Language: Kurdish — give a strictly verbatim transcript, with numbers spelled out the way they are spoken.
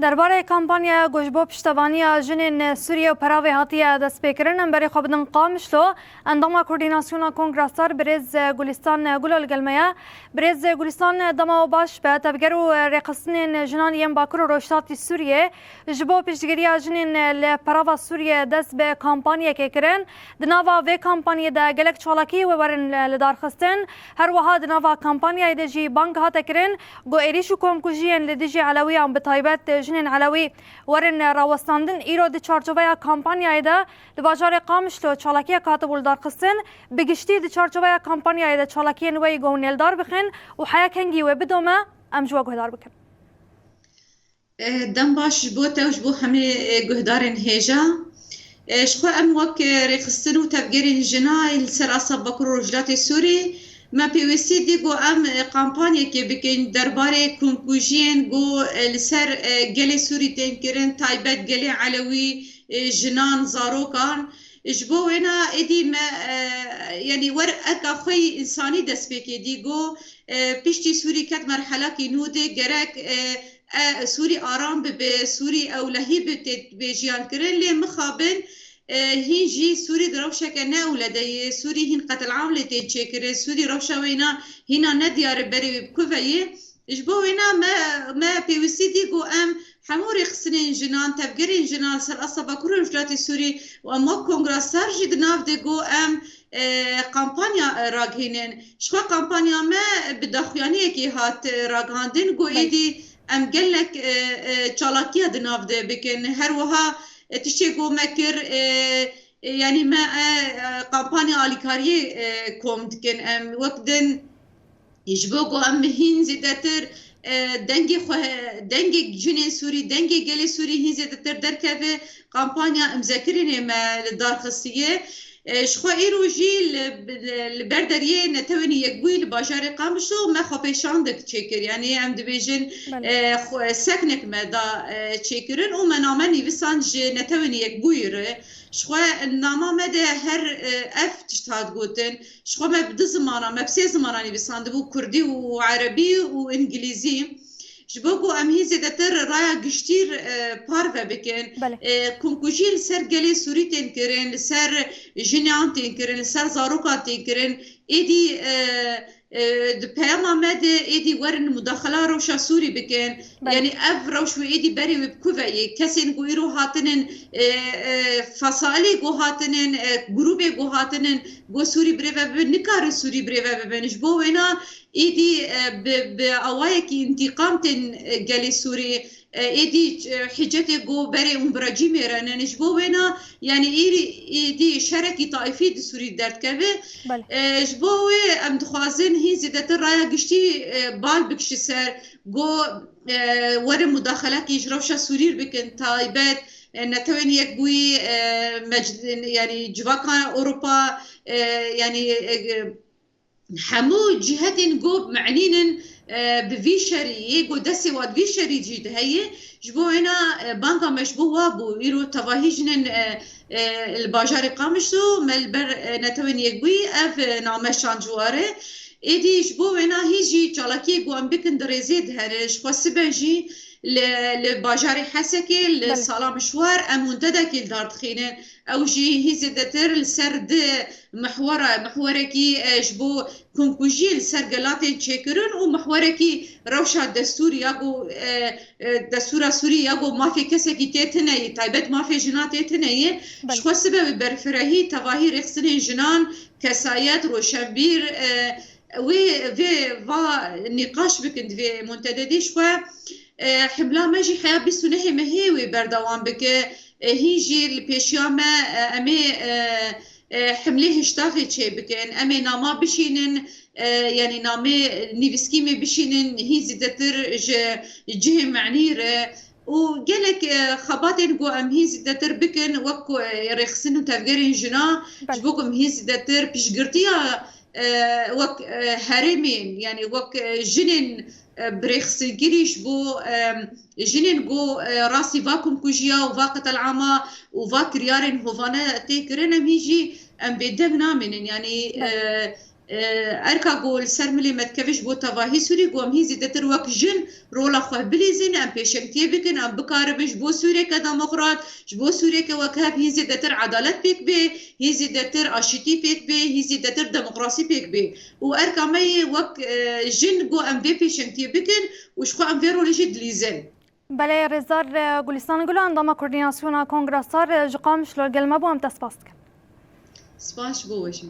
Derbarê kampanyaya ku ji bo piştevaniya jinên Sûriyê û peravê hatiye destpêkirin, em berê xwe bidin Qamişlo. Endama Koordînasyona Kongra Star birêz Gulistan Gulal li gel me ye. Birêz Gulistan, dema we baş be. Tevger û rêxistinên jinan yên Bakur û Rojhilatî Sûriyê ji bo piştgiriya jinên li perava Sûriyê dest bi kampanyekê kirin. Di nava vê kampanyê de gelek çalakî wê werin li, li dar xistin. Her wiha di nava kampanyayê de jî bang hate kirin ku êrîş û komkujiyên li dijî Elewiyan, bi taybet jinên Elewî, werin rawestandin. Îro di çarçoveya kampanyayê de li bajarê Qamişlo çalakiyek hatibû li dar xistin. Bi giştî di çarçoveya kampanyayê de çalakiyên we yî ku hûn ê li dar bixin û heya kengî wê bidome, em ji we guhdar bikin. Eh, dem baş ji bo te û ji bo hemî, eh, guhdarên hêja. Eh, ji xwe em wek, eh, rêxistin û tevgerên jina li ser asta Bakur û Rojhilatê Sûrî, me pêwîstî dî ku em, eh, kampanyekê bikin derbarê komkujiyên ku, eh, li ser, eh, gelê Sûrî tên kirin, taybet gelê Elewî, eh, jinan, zarokan. Ji bo wêna êdî me, eh, yanî wer eka xwe yî însanî destpêkê dî ku, eh, piştî Sûrî ket merhelakî nû de gerek, eh, e, Sûrî aram bibe, Sûrî ewlehî bi tê bê jiyan kirin, lê mixabin, e, hîn jî Sûrî di rewşeke ne ewle de ye, Sûrî hîn qetil'am lê tên çêkirin, Sûrî rewşa wêna hîna nediyar e berê wê bi ku ve ye. Ji bo wêna me, me pêwîstî dî ku em hemû rêxistinên jinan, tevgerên jinan ser asta Bakur û Rojhilatê Sûrî û em wek Kongra Star jî di nav de ku em, e, kampanya, e, ragihînin. Ji xwe kampanya me bi daxuyaniyekê hat, e, ragihandin ku Belê. êdî em gelek, e, e, çalakiya di nav de bikin. Her wiha, e, tiştê ku me kir, e, e, yanî me, e, e, kampanya alîkariyê, e, kom dikin. Em wek din ji bo ku em hîn zêdetir, e, dengê xwe, dengê jinên Sûrî, dengê gelê Sûrî hîn zêdetir derkeve, kampanya imzekirinê me li dar xistiye. E, ji xwe îro jî li, li, li ber deriyê Netewên Yekbûyî li bajarê Qamişlo me xwepêşandek çêkir. Yanî em dibêjin, Belê. e, xwe, seknek me da, e, çêkirin û me name nivîsand ji Netewên Yekbûyî re. Ji xwe nama me de her, e, ev tişt hat gotin. Ji xwe me bi du zimana, me bi sê zimana nivîsandibû, kurdî û erebî û îngilîzî. Ji bo ku em hîn zêdetir raya giştî, e, parve bikin. Belê. E, komkujî li ser gelê Sûrî tên kirin, li ser jinan tên kirin, li ser zarokan tên kirin. Êdî, e, e, di peyama me de êdî werin mudaxela rewşa Sûrî bikin. Belê. Yanî ev rewş wê êdî berê wê bi ku ve yê. Kesên ku îro hatinin, e, e, fesailê ku hatinin, e, grûbê ku hatinin, ku Sûrî birêve bibin, nikarin Sûrî birêve bibin. Ji bo wêna êdî, e, bi, bi awayekî întîqam tên, e, gelê Sûrî, e, êdî, e, hicetê ku berê hûn bi recîmê re nin. Ji bo wêna, yanî êrî, êdî şerekî taîfî di Sûrî derdikeve. Belê. E, ji bo wê em dixwazin hîn zêdetir raya giştî, e, bal bikişî ser, ku, e, werin mudaxelekî ji rewşa Sûrî bikin, taybet, e, Netewên Yekbûyî, e, mec-, yanî civaka Ewropa, e, yanî, e, hemû cîhetên ku me'nîn in, e, bi vî şerî, yê ku destê wan vî şerî jî di heye. Ji bo wêna, e, banga me ji bo wa bû. Îro tevahî jinên, e, e, li bajarê Qamişlo me li ber, e, Netewên Yekbûyî ev, e, name şand ji wa re. Êdî ji bo wêna hîn jî çalakiyê ku em bikin di rêzê de hene. Ji xwe sibe jî li, li bajarê Hesekê, li Belê. Sala Mişwar em muntedekê li dar dixînin. Ew jî hîn zêdetir li ser di mihwera, mihwerekî, e, ji bo komkujiyê li ser gela tên çêkirin û mihwerekî rewşa destûrî ya ku, e, e, destûra Sûrî ya ku mafê kesekî tê tune ye, taybet mafê jina tê tune ye. Belê. Ji xwe sibe bi berfirehî tevahî rêxistinên jinan, kesayet, roşenbîr, e, wê, vê va nîqaş bikin di vê muntededê. Ji xwe, e, himla me jî heya bîst û nehê mehê wê berdewam bike. E, hîn jî li pêşiya me, e, em ê, e, e, himlê hiştaxê çê bikin. Em ê nama bişînin, e, yanî namê nivîskîmê bişînin, hîn zêdetir ji cihê me'nî re. Û gelek, e, xebatên ku em hîn zêdetir bikin, wek ku, e, rêxistin û tevgerên jina, Belê. Ji bo ku em hîn zêdetir piştgirtiya, e, wek, e, herêmên, yanî wek, e, jinên, e, birêxistinkirî ji bo, e, jinên ku, e, rastî va komkujiya û va qetel'ama û va kiryarên hovane tê kirin, em hîn jî em bêdeng namînin. Yanî, Belê. e, Erka ku li ser milê me dikeve ji bo tevahî Sûrî, ku em hîn zêdetir wek jin rola xwe bilîzin, em pêşengtiyê bikin, em bikaribin ji bo Sûriyeke demokrat, ji bo Sûriyeke wekhev hîn zêdetir edalet pêk bê, hîn zêdetir aşîtî pêk bê, hîn zêdetir demokrasî pêk bê. Û erka me yê wek, e, jin ku em vê pêşengtiyê bikin û ji xwe em vê rolê jî dilîzin. Belê, Rêzdar, e, Gulîstan Gulo, endama Koordînasyona Kongra Sar, e, ji Qamişlo gel me bû, em te spas dikin. Spas ji bo we jî.